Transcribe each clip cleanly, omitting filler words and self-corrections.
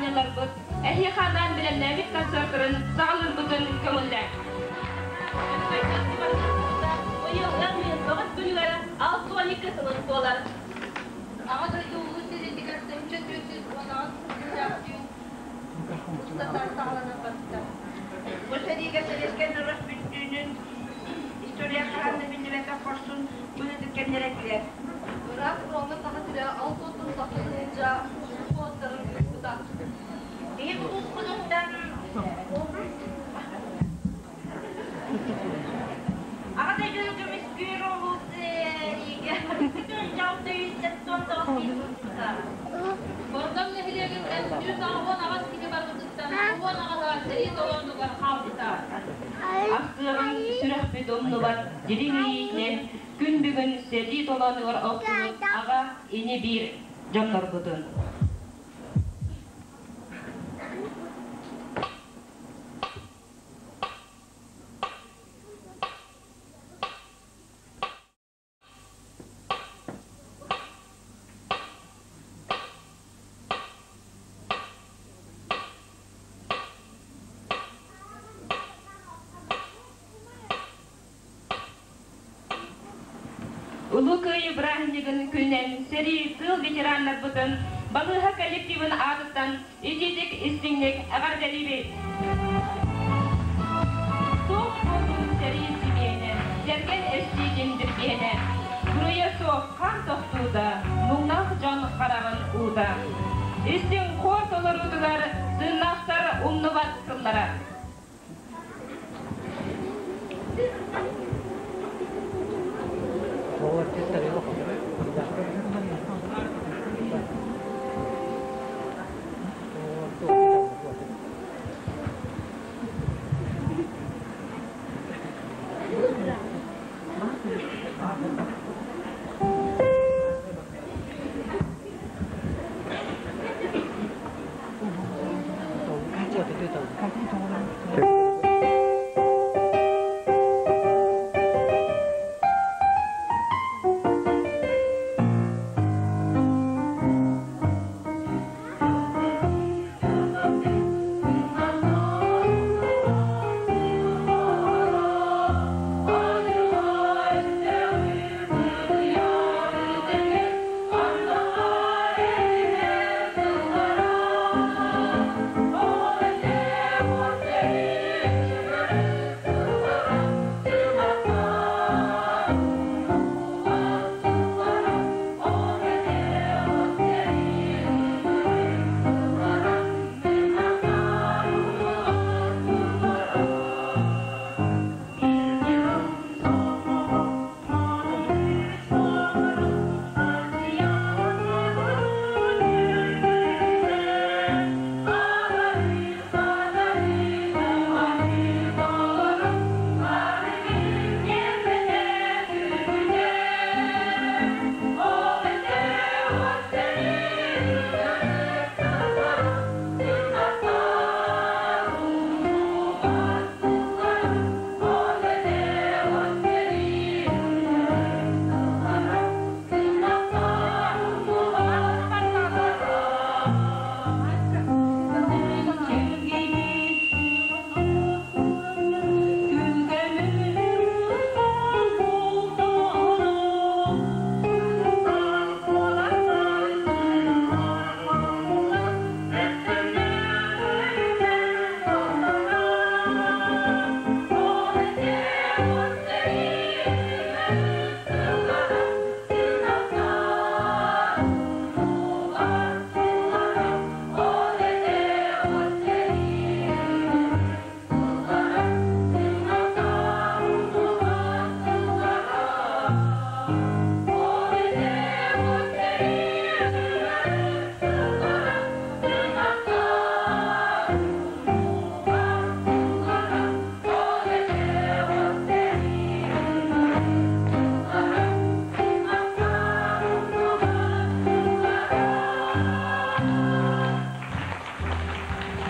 хампаанньаларбыт эһиэхэ анаан бэлэмнээбит концертарын саҕалыырбытын көҥүллээҥ. Быйыл ыам ыйын тоҕус күнүгэр 62 сылын туолар. Аҕа дойду улуу сэриитигэр 1418 күннээх түүн устата саҕаланан барбыта. Бу сэриигэ Сэбиэскэй норуот бүттүүнүн история хаһан да биллибэтэх хорсун быһыытын кэмнэрэ этилэр. Ыраах фроҥҥа Саха сирэ 60 тыһыынча уоттарын ыыппыта. Биһиги улууспутуттан Аҕа дойдуну көмүскүүр улуу сэриигэ Бордоҥ нэһилиэгиттэн 188 киһи барбытыттан 18 сэрии толоонугар хаалбыта. Ахтыаҕын сүрэхпит умнубат дириҥ иэйиитинэн күн бүгүн сэрии толоонугар охтубут аҕа ини-биир дьоннорбутун. Улуу Кыайыы бырааһынньыгын күнүнэн сэрии, тыыл ветераннарбытын балыыһа коллективын аатыттан итиитик истиҥник эҕэрдэлиибит! Суох буолбут сэрии сибиэнэ, сэргэн эстиитин дирбиэнэ, буруйа суох хаан тохтуута, муҥнаах дьон хараҕын уута. Истиҥ хуор толоруутугар тыыннаахтар умнубат сыллара.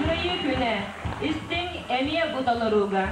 Кыайыы күнэ, истиҥ эмиэ бу толорууга.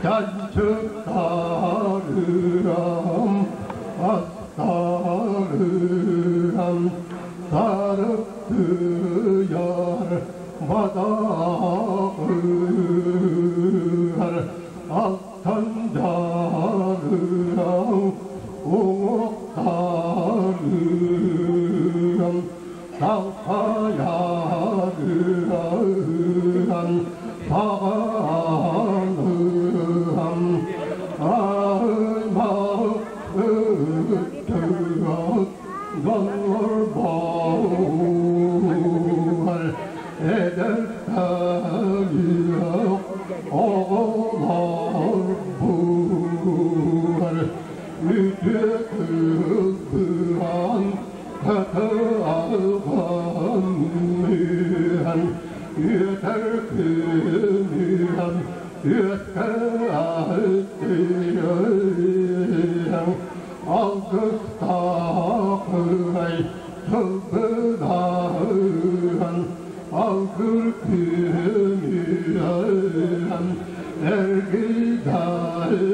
Чанчыктарыам, астарыам, сарыктыйар бадаҕыар, алтан дьарыам, уҥуохтарыам, Салхайарыам, саҕаныам, аймах ыттыгас дьоннор баар, эдэр кэлиэх оҕолор баар, үтүө кылбыан Кыталҕан үөтэр күнүһэн үөскэ аттыйан алгыстаах ырай тылбынаһан алгыр күнүһэн эргидаһын.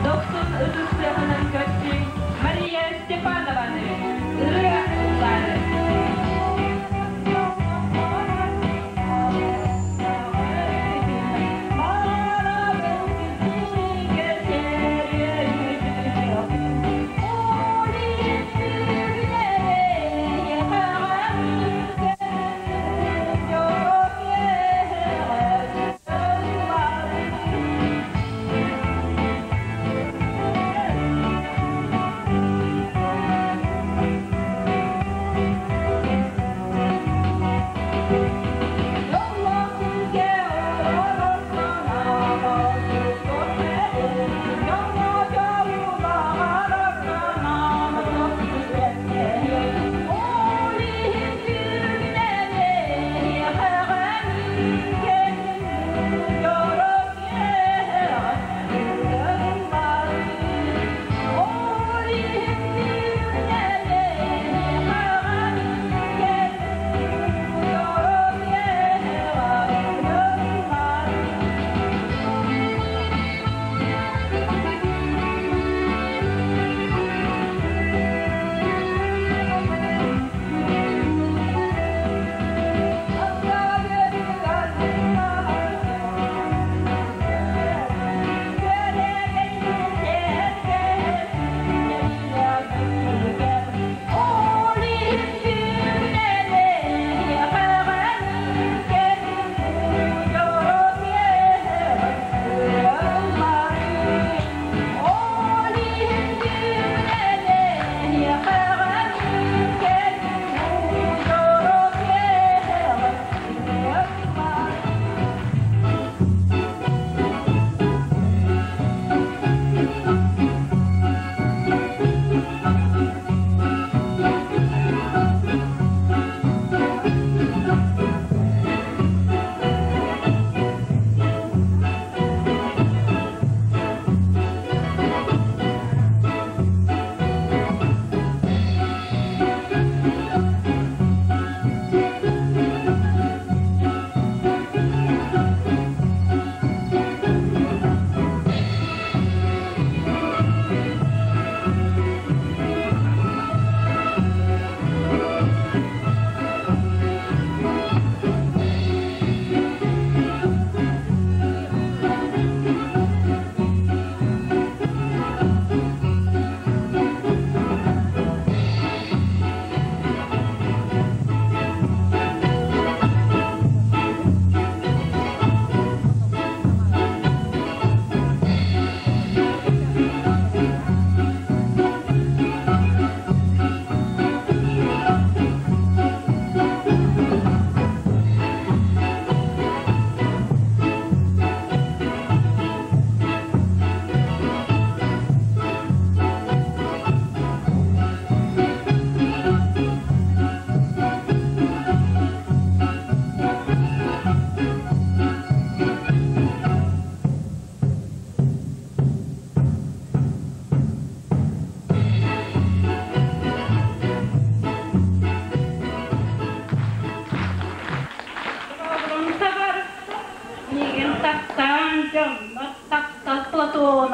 Дохсун ытыс тыаһынан көрсүҥ Мария Степанованы, ырыа ыллаары.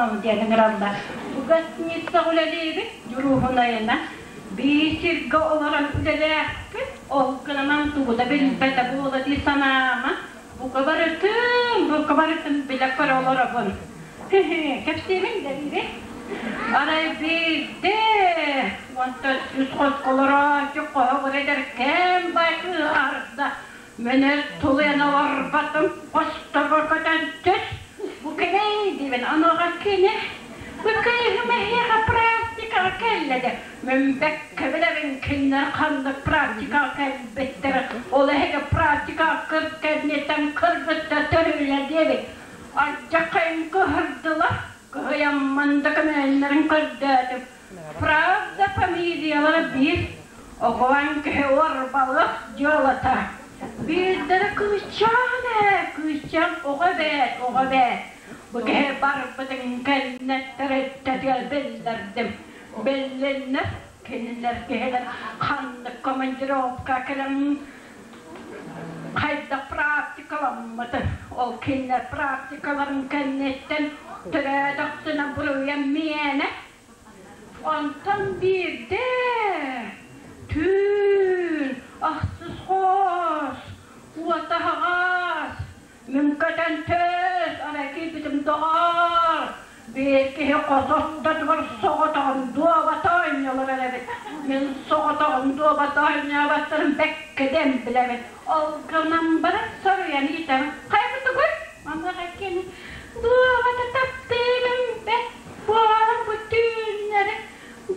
Платонова диэн ыҥыраллар. Бу гостиницаҕа үлэлиибит, дьуруһунайынан. Биир сиргэ олорон үлэлээхпит, ол гынан тугу да билбэтэ буола дии санаама. Бука барытын, бука барытын билэ-көрө олоробун. Кэпсиибин да биири. Арай биирдэ онтон үс хоско олорооччу хоһугар эдэркээн бай кыыһарда. Мин өр тулуйан олорботум, хосторго көтөн түс. Бу кэлэй диибин, онуоха кини бу кыыһым эһиэхэ практикаҕа кэллэ де. Мин бэккэ билэбин кинилэр ханнык практикаҕа кэлбиттэрин. Ол эһиги практикаҕа кэнниттэн кыргыттар төрүүллэр диэбит. Алдьархайын кыһырдылар, кыһыйаммын докумуоннарын көрдөөтүм. Правда фамилиялара биир, оҕолон киһи уорбалыах дьыалата. Биирдэрэ кыысчаан ээ, кыысчаан оҕо эбээт, оҕо эбээт. Бу киһи барбытын кэннэ тэрилтэтигэр биллэрдим. Биллиннэр, кинилэр киһилэр ханнык командировка кэлэн хайдах практикаламмытын, ол кинилэр практикаларын кэнниттэн төрөөтөхтүнэ буруйа миэнэ. Онтон биирдэ түүн ахсыс хос уота аһаҕас мин көтөн түс арай киирбитим доҕоор биир киһи хос ортотугар соҕотоҕун дуобата оонньуулар эбит. Мин соҕотоҕун дуобата оонньооботторун бэккэ диэн билэбин. Ол гынан баран соруйан ыйытабын хайабытыгый? Маныаха кини дуобата таптыырым бэрт буолан бу түүннэри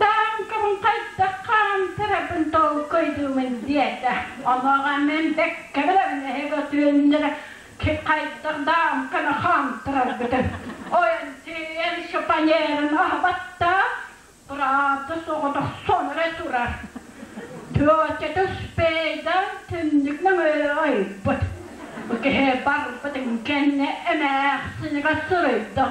дааҥкабын хайдах хаамтарабын толкуйдуумун диэтэ. Онуоха мин бэккэ билэбин эһиги түүннэри хайдах даамканы хаамтараргытын. Ойон тиийэн шифоньерын аһабаттаан Правда соҕотох сон эрэ турар. Тетята успейдаан түннүк нөҥүө ойбут. Бу киһи барбытын кэннэ эмээхсинигэр суруйда.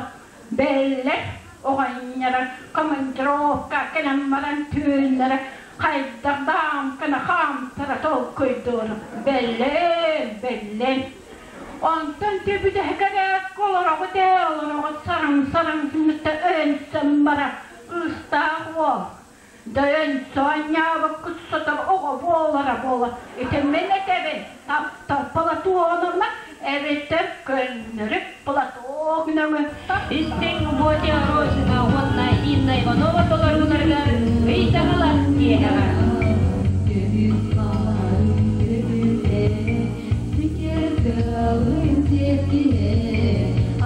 Бэллэр оҕонньоро командировка кэлэн баран түүннэрэ хайдах даамканы хаамтара толкуйдуур. Бэллэн, бэллэн. Онтон бүтэһик олороҕут ээ, олороҕут сараҥ-сараҥ өлсөн барар кыыстаах уол. Дөйөн соонньообоккут сотор оҕо буолара буола. Ити мин этэбин, таптал Платоновна эбэтэр көннөрү Платон нөҥө. Истиҥ Мотя Рожина уонна Инна Иванова толорууларыгар ыйдаҥалах киэһэҕэ.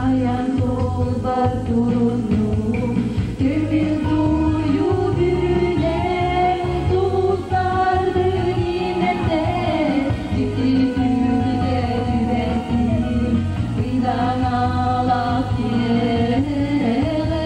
Айан суолбар туруннум, көмүс дуйу бүрүнэн, сулустардын имэрдэн, дьикти түүлгэ түбэстим, ыйдаҥалах киэһэҕэ.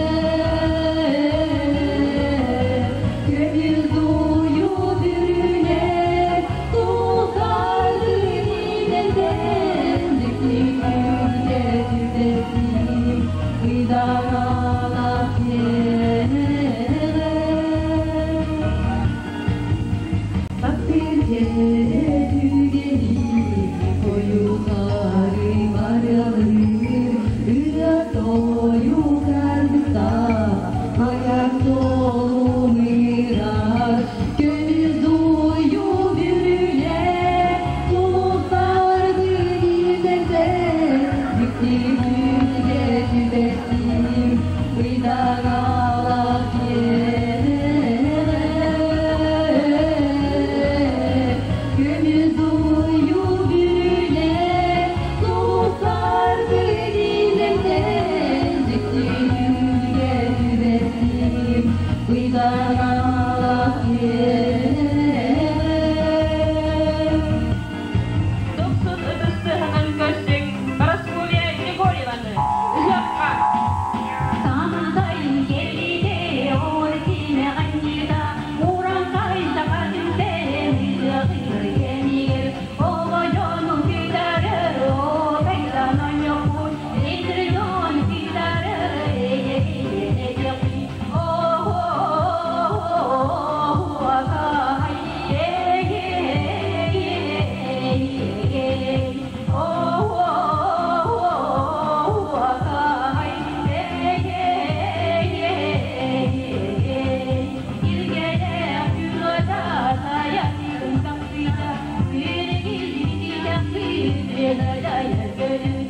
Өлүү.